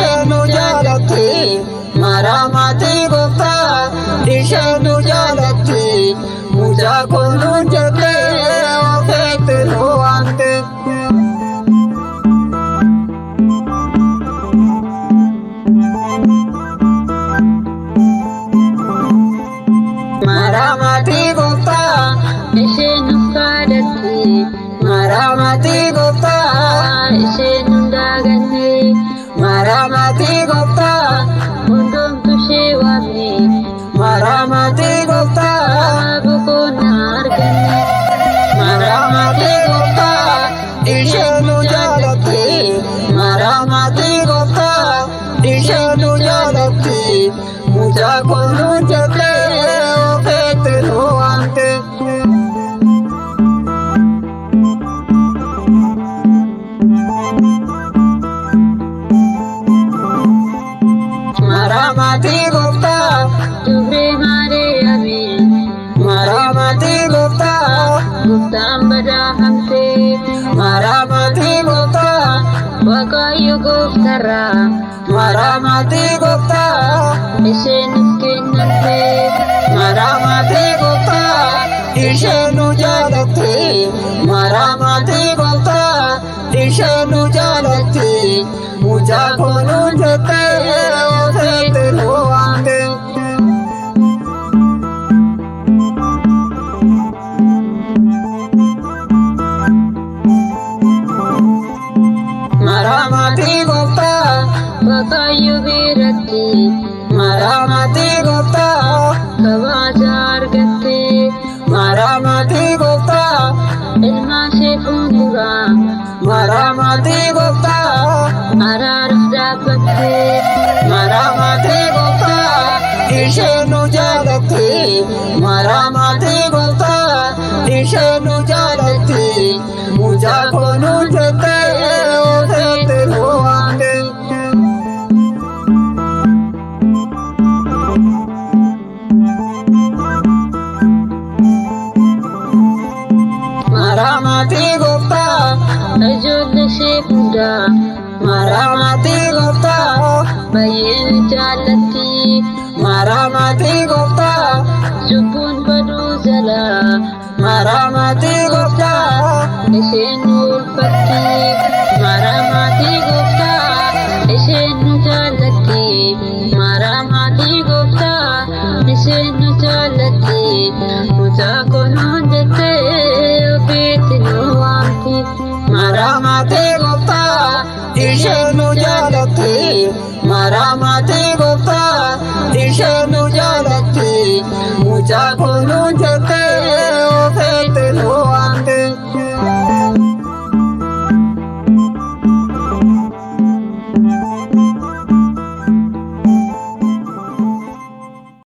Isheen nu jaalatti. Maramaatii gooftaa isheen nu jaalatti. Mucaa koo nuun jettee ofiitti nu waamte. Maramaatii gooftaa Isheen nu kadhatti. Maramaatii gooftaa Isheen nu dagatte. Maramaatii gooftaa Hundumtu ishee waamne. Maramaatii gooftaa Boqonnaa arganne. Maramaatii gooftaa isheen nu jaalatti. Maramaatii gooftaa isheen nu jaalatti. Mucaa koo nuun jettee ofiitti nu waamte. Maramaatii gooftaa Dubree Maariyaamii. Maramaatii gooftaa Gooftaan badhaafamte. Maramaatii gooftaa Waaqayyo gooftarraa. Maramaatii gooftaa Isheen nuuf kennamte. Maramaatii gooftaa isheen nu jaalatti. Maramaatii gooftaa isheen nu jaalatti. Mucaa koo nuun jettee ofiitti nu waamte. Maramaatii gooftaa Waaqayyo biratti. Maramaatii gooftaa Kabaja argatte. Maramaatii gooftaa Ilma ishee fuuldura. Maramaatii gooftaa Araaraaf dhaabbatte. Maramaatii gooftaa isheen nu jaalatti. Maramaatii gooftaa isheen nu jaalatti. Mucaa koo nuun jettee ofiitti nu waamte. Maramaatii gooftaa Ijoollee ishee hundaa. Maramaatii gooftaa Baay'ee nu jaallatti. Maramaatii gooftaa Cubbuun baduu jalaa. Maramaatii gooftaa Isheen nu ulfatti. Maramaatii gooftaa. Isheen nu jaallatti. Maramaatii gooftaa. Isheen nu jaallatti. Mucaa koo nuun jettee ofiitti nu waamti. Maramaatii gooftaa isheen nu jaalatti. Maramaatii gooftaa isheen nu jaalatti. Mucaa koo